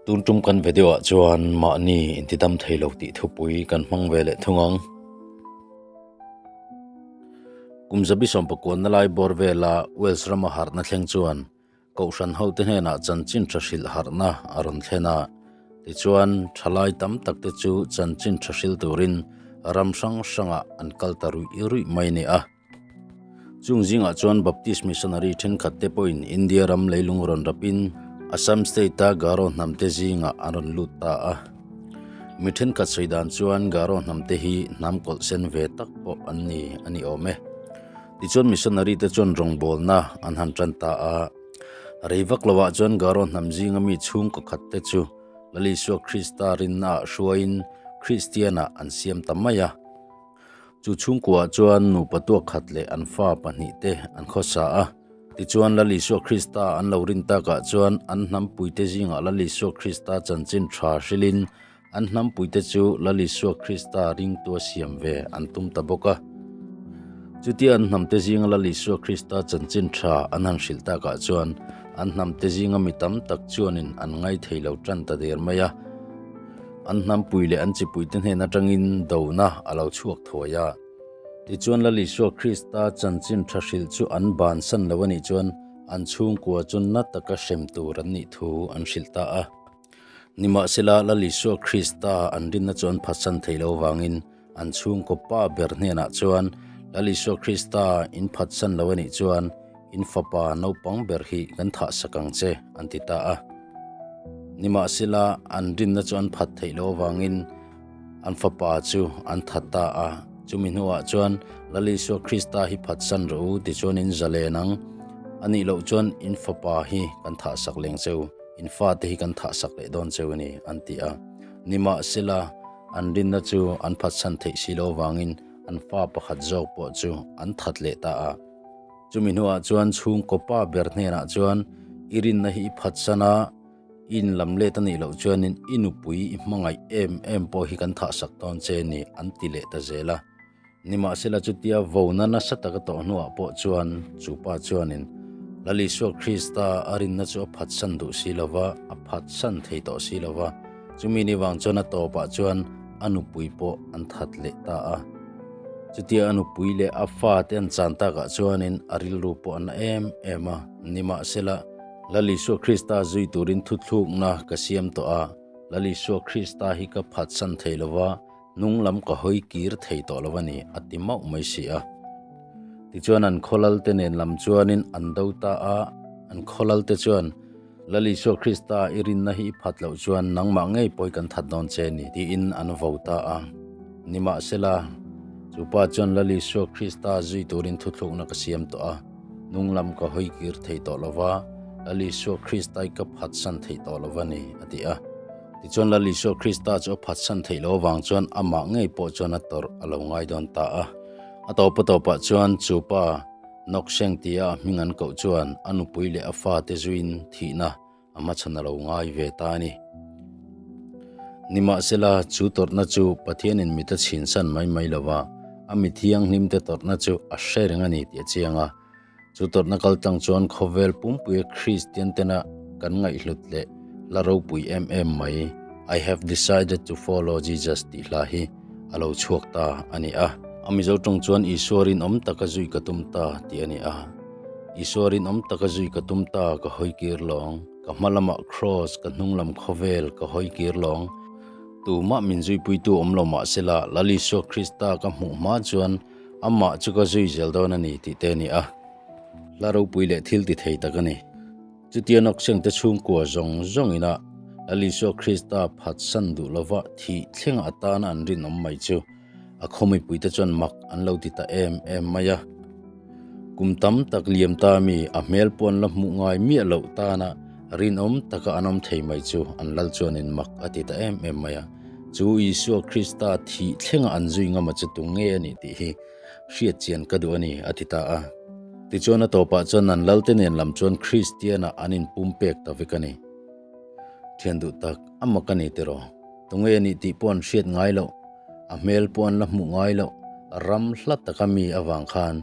Tun tum kan video ah chuan mahni intidam thei lo tih thupui kan hmang ve leh thung ang. Kum zabi sawmpakuanna lai bawr vela Wales rama harhna thleng chuan Kohhran hote hnenah chanchin tha hrilh harhna a rawn thlen a, tichuan thalai tam takte chu chanchin tha hril turin ram hrang hrangah an kal ta ruih ruih mai a ni a. Chung zingah chuan Baptist missionary thenkhatte pawhin India ram leilung rawn rapin Assam state-a Garo hnamte zingah an rawn lut ta a. Mi thenkhat sawi dan chuan Garo hnamte hi hnam kawlh sen ve tak pawh an ni a ni awm e. Tichuan missionary te chuan rawngbawlna an han tan ta a. Rei vak lovah chuan Garo hnam zinga mi chhungkaw khat te chu Lal Isua Krista rinna ah hruaiin Kristian ah an siam ta mai a. Chu chhungkuaah chuan nupa tuak khat leh an fa pahnih te an khawsa a. Tichuan Lal Isua Krista an lo rin takah chuan an hnampuite zingah Lal Isua Krista chanchin tha hrilhin An hnampuite chu Lal Isua Krista ringtua siam ve an tum ta bawk a. Chutia an hnamte zinga Lal Isua Krista chanchin tha an han hrilh takah chuan an hnamte zinga mi tam tak chuanin an ngai thei lo tan ta der mai a. An hnampui leh an chipuite hnen atangin dona a lo chhuak thuai a. Tichuan Lal Isua Krista chanchin tha hrilh chu an bansan lo a nih chuan an chhungkua chu na taka hrem tur an nih thu an hrilh ta a. Nimahsela, Lal Isua Krista an rinna chu an phatsan theih loh avangin an chhungkaw pa ber hnenah chuan, Lal Isua Krista in phatsan lo a nih chuan in fapa naupang ber hi kan thahsak ang che, an ti ta a. Nimahsela, an rinna chu an phat theih loh avangin an fapa chu an that ta a. Chumi hnuah chuan, Lal Isua Krista hi phatsan rawh u, tichuan in zalen ang. A nih loh chuan in fapa hi kan thahsak leng che u. In fate hi kan thahsak leh dawn cheu a ni, an ti a. Nimahsela, an rinna chu an phatsan theih si lo avangin an fa pakhat zawk pawh chu an that leh ta a. Chumi hnuah chuan chhungkaw pa ber hnenah chuan, I rinna hi i phatsan a, i inlam let a nih loh chuanin i nupui i hmangaih em em pawh hi kan thahsak dawn che a ni, an ti leh ta zel a. Nimahsela chutia vona nasa taka tawh hnuah pawh chuan chu pa chuanin Lal Isua Krista a rinna chu a phatsan duh si lo va, a phatsan thei tawh si lo va. Chumi ni vang chuan a tawpah chuan a nupui pawh an that leh ta a. Chutia a nupui leh a fate an chan takah chuanin a rilru pawh a na em em a. Nimahsela Lal Isua Krista zui turin thuthlukna ka siam tawh a, Lal Isua Krista hi ka phatsan thei lo va, Hnung lam ka hawi kir thei tawh lo a ni, a ti mauh mai si a. Tichuan an khawlal te nen lam chuanin an do ta a, an khawlal te chuan, Lal Isua Krista i rinna hi i phat loh chuan nangmah ngei pawi kan that dawn che ni, tiin an vo ta a. Nimahsela, chu pa chuan Lal Isua Krista zui turin thuthlukna ka siam tawh a, hnung lam ka hawi kir thei tawh lo va, Lal Isua Krista i ka phatsan thei tawh lo va ni, a ti a. Tichuan Lal Isua Krista chu a phatsan theih loh avang chuan amah ngei pawh chuan a tawrh a lo ngai dawn ta a. A tawpa tawpah chuan chu pa Nokseng tia a hming an koh chuan a nupui leh a fate zuiin thihna a hmachhan a lo ngai ve ta a ni. Nimahsela, chu tawrhna chu Pathianin mit a chhinsan mai mai lo va, a mi thianghlimte tawrhna chu a hre reng a ni tih a chiang a. Chu tawrhna kal tlang chuan khawvel pumpuia Kristian tena kan ngaihhlut leh hla ropui em em mai I have decided to follow Jesus tih hla hi a lo chhuak ta a ni a. A Mizo tawng chuan Isua rinawm taka zui ka tum ta tih a ni a. Isua rinawm taka zui ka tum ta ka hawi kir lawng, ka hma lamah Kraws, ka hnung lam khawvel ka hawi kir lawng. Tumah min zuipuitu awm lo mahsela Lal Isua Krista ka hmuh hma chuan Amah chu ka zui zel dawn a ni tih te a ni a, hla ropui leh thil ti thei tak a ni. Chutia Nokseng te chhungkua zawng zawng ina Lal Isua Krista phatsan duh lova thih thlenga atana an rinawm mai chu a khaw mipuite chuan mak an lo ti ta em em mai a. Kum tam tak liam ta mi a hmel pawh an la hmuh ngai miah loh tana rinawm taka an awm thei mai chu an lal chuanin mak a ti ta em em mai a. Chu Isua Krista thih thlenga an zui ngama chu tu nge a nih tih hi hriat chian ka duh a ni, a ti ta a. Tichuan a tawpah chuan an lalte nen lam chuan Kristiana an inpumpek ta vek a ni. Thian duh tak, a mak a ni tiraw? Tu nge a nih tih pawh an hriat ngai loh, a hmel pawh an la hmuh ngai loh, ram hla taka mi avang khan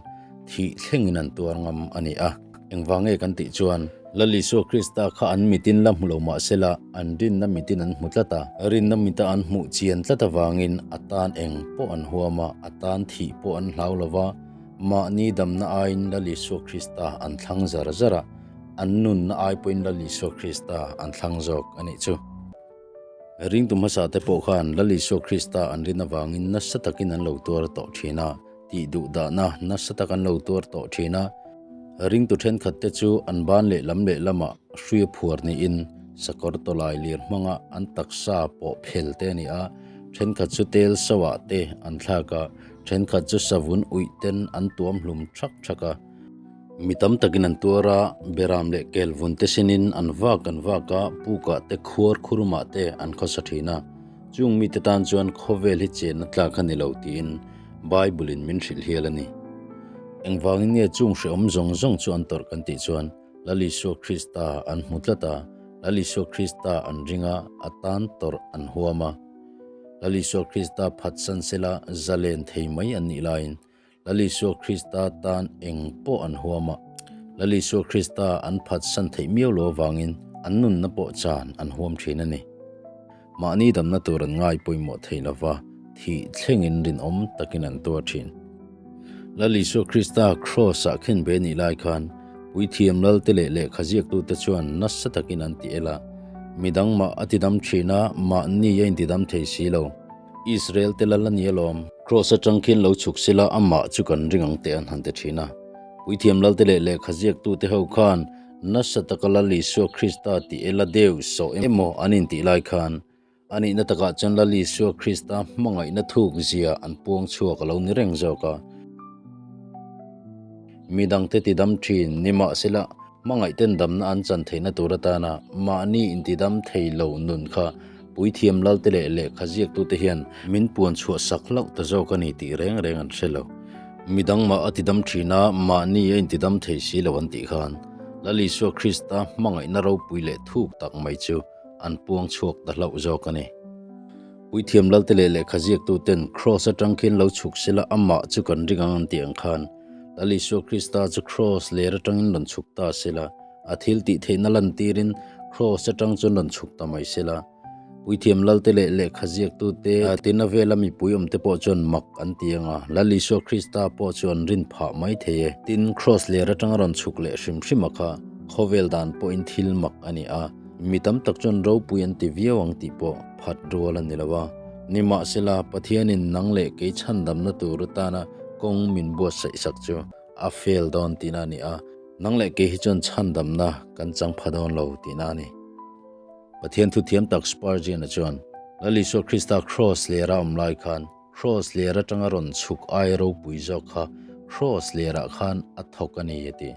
thih thlengin an tuar ngam a ni a. Engvang nge kan tih chuan, Lal Isua Krista kha an mitin la hmu lo mah sela, an rinna mitin an hmu tlat a. Rinna mita an hmuh chian tlat avangin a tan eng pawh an huam a, a tan thih pawh an hlau lo va, mahni damna aiin Lal Isua Krista an thlang zar zar a, an nunna ai pawhin Lal Isua Krista an thlang zawk a nih chu. Ringtu hmasa te pawh khan Lal Isua Krista an rin avangin nasa takin an lo tuar tawh thin a, tih duh dahna nasa tak an lo tuar tawh thin a. Ringtu thenkhat te chu an ban leh lam leh lamah hruia phuar niin sakawr tawlai lir hmanga an taksa pawh phel te a ni a, thenkhat chu tel sauah te an thlak a, thenkhat chu savun uih ten an tuam hlum thak thak a. Mi tam takin an tuar a, beram leh kel vun te sinin an vak an vak a, pukah te khuar khurumah te an khawsa thin a. Chung mite tan chuan khawvel hi chenna tlak a ni lo tiin Bible-in min hrilh hial a ni. Engvangin nge chung hrehawm zawng zawng chu an tawrh kan tih chuan Lal Isua Krista an hmu tlat a, Lal Isua Krista an ring a, a tan tawrh an huam a. Lal Isua Krista phatsan sela zalen thei mai an nih laiin Lal Isua Krista tan eng pawh an huam a, Lal Isua Krista an phatsan theih miau lo avangin an nunna pawh chan an huam thin a ni. Mahni damna tur an ngai pawimawh thei lo va, thih thlengin rinawm takin an tuar thin. Lal Isua Krista Kraws-ah khen ve nih lai khan Puithiam Lalte leh lehkha ziaktute chuan nasa takin an ti el a, midang mah a tidam thin a, mahni a intidam thei si lo. Israel te lal a ni alawm. Kraws atang khian lo chhuk sela amah chu kan ring ang teh an han ti thin a. Puithiam lalte leh lehkha ziaktute ho khan nasa taka Lal Isua Krista tih ela deuh sawh emaw an intih lai khan a nihna takah chuan Lal Isua Krista hmangaihna thuk zia an puang chhuak a lo ni reng zawk a. Midangte tidam thin nimahsela Hmangaihten damna an chan theihna tur atana mahni intidam thei lo nun kha puithiam lalte leh lehkha ziaktute hian min puan chhuah sak hlauh ta zawk a ni tih reng reng an hre lo. Midang mah a tidam thin a, mahni a intidam thei si lo an tih khan Lal Isua Krista hmangaihna ropui leh thuk tak mai chu an puang chhuak ta hlauh zawk a ni. Puithiam lalte leh lehkha ziaktuten Kraws atang khian lo chhuk sela amah chu kan ring ang an tih ang khan Lal Isua Krista chu Kraws ler atangin rawn chhuk ta sela, a thil tih theihna lantirin Kraws atang chuan rawn chhuk ta mai sela. Puithiam lalte leh lehkha ziaktute tina vela mipui awmte pawh chuan mak an ti ang a, Lal Isua Krista pawh chu an rin phah mai thei e. Tin, Kraws ler atanga rawn chhuk leh hrim hrim a kha khawvel dan pawhin thil mak a ni a, mi tam tak chuan ropui an ti viau ang tih pawh phat rual a ni lo a. Nimahsela, Pathianin nang leh kei chhandamna tur atana kawng min buatsaih sak chu a fail dawn tihna a ni a, nang leh kei hi chuan chhandamna kan chang pha dawn lo tihna a ni. Pathian thuthiam tak Spurgeon-a chuan, Lal Isua Krista Kraws lera awm lai khan, Kraws ler atanga rawn chhuk ai ropui zawk kha Kraws lerah khan a thawk a ni, a ti.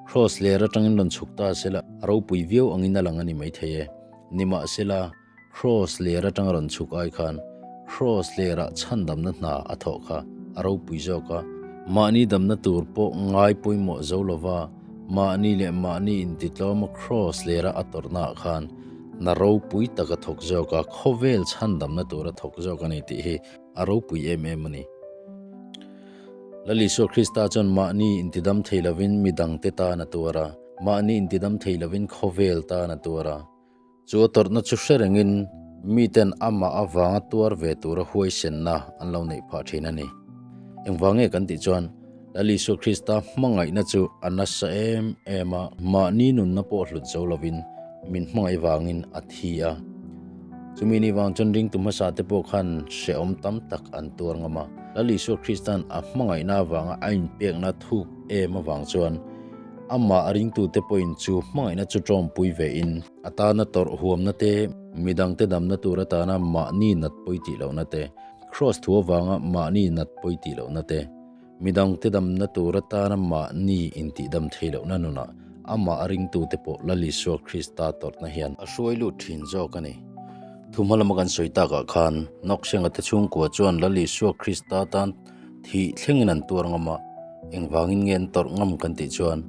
Kraws ler atangin rawn chhuk ta sela a ropui viau angin a lang a ni maithei e. Nimahsela, Kraws ler atanga rawn chhuk ai khan Kraws lerah chhandamna hna a thawh kha a ropui zawk a, mahni damna tur pawh ngai pawimawh zo lova mahni leh mahni intitlawma Kraws lera a tawrhnaah khan hna ropui tak a thawk zawk a, khawvel chhandamna tur a thawk zawk a ni tih hi a ropui em em a ni. Lal Isua Krista chuan mahni intidam thei lovin midangte tan a tuar a, mahni intidam thei lovin khawvel tan a tuar a. Chu a tawrhna chu hre rengin miten amah avanga tuar ve tura huaisenna an lo neih phah thin a ni. Engvang nge kan tih chuan Lal Isua Krista hmangaihna chu a nasa em em a, mahni nunna pawh hlut zo lovin min hmangaih vangin a thi a. Chumi ni vang chuan ringtu hmasa te pawh khan hrehawm tam tak an tuar ngam a. Lal Isua Krista'n a hmangaihna avanga a inpekna thuk em avang chuan Amah a ringtute pawhin chu hmangaihna chu tawmpui vein a tana tawrh huamna te, midangte damna tur atana mahni nat pawi tih lohna te, Kraws thu avanga mahni nat pawi tih lohna te, midangte damna tur atana mahni intihdam thei lohna nunah amah a ringtute pawh Lal Isua Krista tawrhna hian a hruai lut thin zawk a ni. Thu hma lama kan sawi takah khan Nawksenga te chhungkua chuan Lal Isua Krista tan Thih thlengin an tuar ngam a, engvangin nge an tawrh ngam kan tih chuan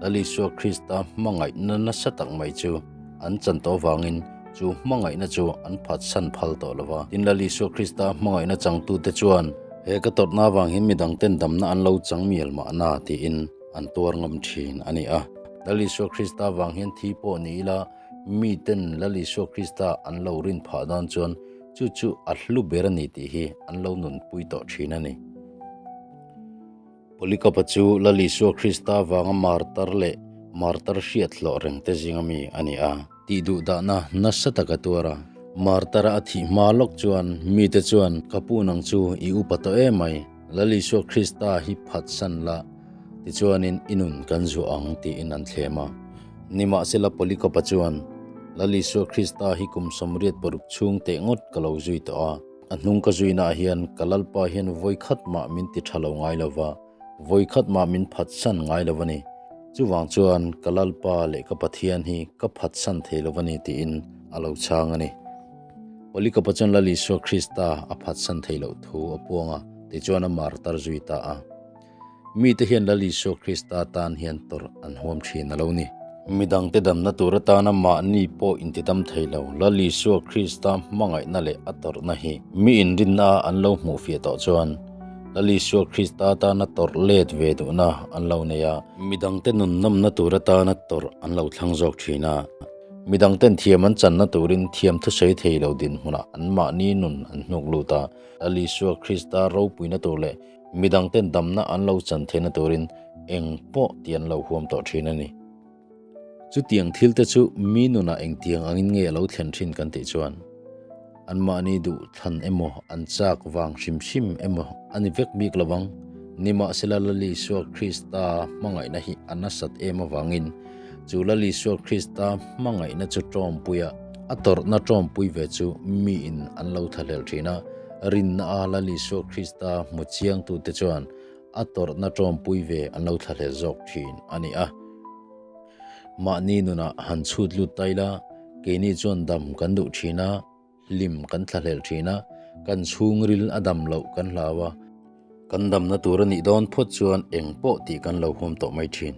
Lal Isua Krista hmangaihna nasa tak mai chu an chan tawh avangin chu hmangaihna chu an phatsan phal tawh lo va. Tin, Lal Isua Krista hmangaihna changtute chuan he ka tawrhna avang hian midangten damna an lo chang mial mahna tiin an tuar ngam thin a ni a. Lal Isua Krista vang hian thi pawh ni ila, miten Lal Isua Krista an lo rin phah dawn chuan chu chu a hlu ber a ni tih hi an lo nunpui tawh thin a ni. Polycarp-a chu Lal Isua Krista vanga martar leh martar hriat hlawh reng te zinga mi a ni a. Tih duh dahna nasa taka tuar a. Martar-a a thih hma lawk chuan mite chuan, Ka pu nang chu i upa tawh em mai, Lal Isua Krista hi phatsan la, tichuanin i nun kan zuah ang tiin an thlem a. Nimahsela Polycarp-a chuan, Lal Isua Krista hi kum 86 chhung teh ngawt ka lo zui tawh a. A hnung ka zuinaah hian ka Lalpa hian vawikhat mah min ti tha lo ngai lo va, vawikhat mah min phatsan ngai lo a ni. Chuvang chuan ka Lalpa leh ka Pathian hi ka phatsan thei lo a ni tiin a lo chhang a ni. Polycarp-a chuan Lal Isua Krista a phatsan thei loh thu a puang a, tichuan a martar zui ta a. Mite hian Lal Isua Krista tan hian tawrh an huam thin a lo ni. Midangte damna tur atana mahni pawh intidam thei lo, Lal Isua Krista hmangaihna leh a tawrhna hi mi inrinna a an lo hmuh fiah tawh chuan Lal Isua Krista tana tawrh let ve duhna an lo nei a, midangte nunnawmna tur atana tawrh an lo thlang zawk thin a. Midangten thiam an channa turin thiam thusawi thei lo dinhmunah anmahni nun an hnuk lut a, Lal Isua Krista ropuina tur leh Midang ten damna an lo chan theihna turin eng pawh tih an lo huam tawh thin a ni. Chutiang thil te chu mi nunah engtiang angin nge a lo thlen thin kan tih chuan anmahni duh thlan emaw an chak vang hrim hrim emaw a ni vek bik lo vang. Nimahsela Lal Isua Krista hmangaihna hi a nasat em avangin chu Lal Isua Krista hmangaihna chu tawmpuia a tawrhna tawmpui ve chu miin an lo thlahlel thin a. Rinna a Lal Isua Krista hmu chiangtute chuan a tawrhna tawmpui ve an lo thlahlel zawk thin a ni a. Mahni nunah han chhut lut ta ila, keini chuan dam kan duh thin a, hlim kan thlahlel thin a, kan chhungril a dam loh kan hlau a, kan damna tur a nih dawn phawt chuan eng pawh tih kan lo huam tawh mai thin.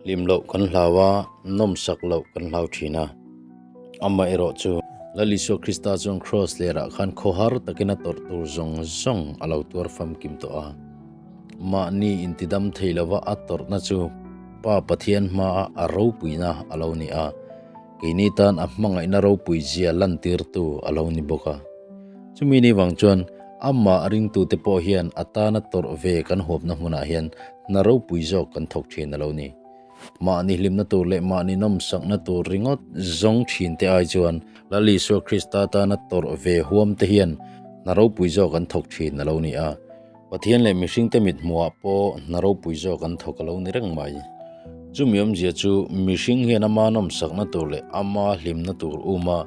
Hlim loh kan hlau a, nawmsak loh kan hlau thin a. Amaherawh chu, Lal Isua Krista chuan Kraws lerah khan khawhar takin a tawrh tur zawng zawng a lo tuar famkim tawh a. Mahni intidam thei lova a tawrhna chu Pa Pathian hmaa a ropuina a lo ni a, keini tan a hmangaihna ropui zia lantirtu a lo ni bawk a. Chumi ni vang chuan amah ringtute pawh hian a tana tawrh ve kan huapna hmunah hian hna ropui zawk kan thawk thin a lo ni. Mahni hlimna tur leh mahni nawmsakna tur ringawt zawng thin te ai chuan Lal Isua Krista tana tawrh ve huam te hian hna ropui zawk an thawk thin a lo ni a. Pathian leh mihringte mithmuhah pawh hna ropui zawk an thawk a lo ni reng mai. Chumi awmzia chu mihring hian ama nawmsakna tur leh ama hlimna tur uma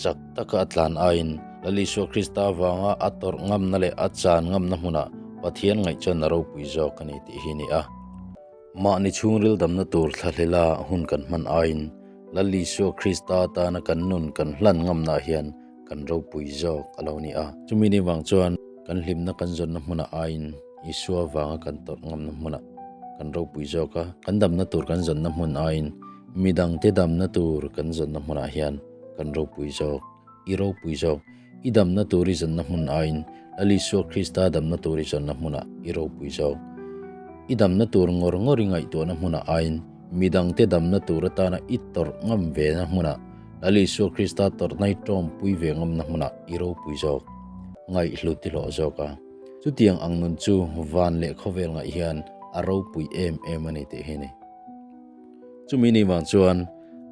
chak taka a tlan aiin Lal Isua Krista avanga a tawrh ngamna leh a chan ngamna hmunah Pathian ngaih chuan hna ropui zawk a ni tih hi a ni a. Mahni chhungril damna tur thlahlela hun kan hman aiin Lal Isua Krista tana kan nun kan hlan ngamnaah hian kan ropui zawk a lo ni a. Chumi ni vang chuan kan hlimna kan zawnna hmunah aiin Isua vanga kan tawrh ngamna hmunah kan ropui zawk a. Kan damna tur kan zawnna hmun aiin midangte damna tur kan zawnna hmunah hian kan ropui zawk. I ropui zawk. I damna tur i zawnna hmun aiin Lal Isua Krista damna tur i zawnna hmunah i ropui zawk. I damna tur ngawr ngawr i ngaihtuahna hmunah aiin midangte damna tur atana i tawrh ngam vena hmunah Lal Isua Krista tawrhna i tawmpui ve ngamna hmunah i ropui zawk. Ngaihhlut i hlawh zawk a. Chutiang ang nun chu van leh khawvel ngaih hian a ropui em em a ni tih hi a ni. Chumi ni vang chuan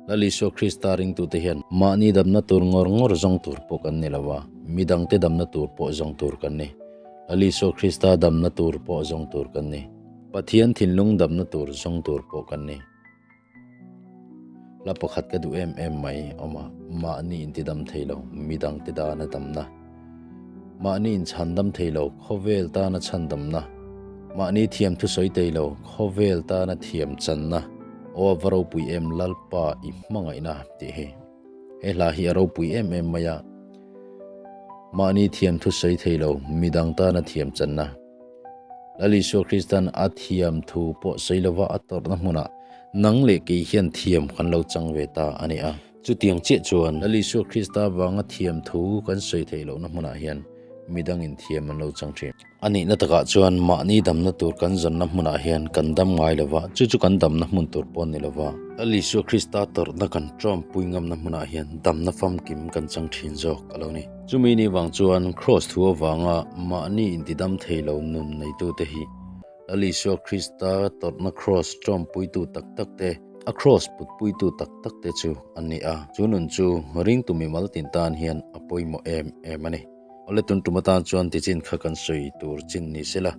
Lal Isua Krista ringtute hian mahni damna tur ngawr ngawr zawng tur pawh kan ni lo a, midangte damna tur pawh zawng tur kan ni. Lal Isua Krista damna tur pawh zawng tur kan ni. Pathian thinlung damna tur zawng tur pawh kan ni. Hla pakhat ka duh em em mai awm a, mahni intidam thei lo, midangte dana damna. Mahni inchhandam thei lo, khawvel tana chhandamna. Mahni thiam thusawi thei lo, khawvel tana thiam channa. Aw a va ropui em Lalpa i hmangaihna tih hi. He hla hi a ropui em em mai a. Mahni thiam thusawi thei lo, midang tana thiam channa. Lal Isua Kristan a thiam thu pawh sawi lova a tawrhna hmunah nang leh kei hian thiam kan lo chang ve ta a ni a. Chutiang chiah chuan Lal Isua Krista vanga thiam thu kan sawi theih lohna hmunah hian midangin thiam an lo chang thin. A nihna takah chuan mahni damna tur kan zawnna hmunah hian kan dam ngai lo va, chu chu kan damna hmun tur pawh a ni lo va. Lal Isua Krista tawrhna kan tawmpui ngamna hmunah hian damna famkim kan chang thin zawk a lo ni. Chumi ni vang chuan Kraws thu avanga mahni intidam thei lo nun neitute hi Lal Isua Krista tawrhna Kraws tawmpuitu tak tak te, a Kraws putpuitu tak tak te chu an ni a. Chu nun chu ringtu mimal tin tan hian a pawimawh em em a ni. Awle tun tum atan chuan tichin kha kan sawi tur chin ni sela,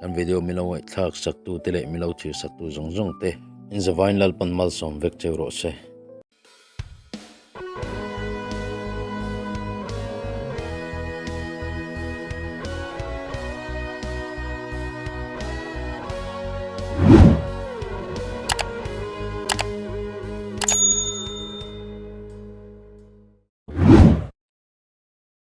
kan video milo ngaihthlak saktu te leh milo thir saktu zawng zawng te inzavain Lalpan malsawm vek cheu rawh se.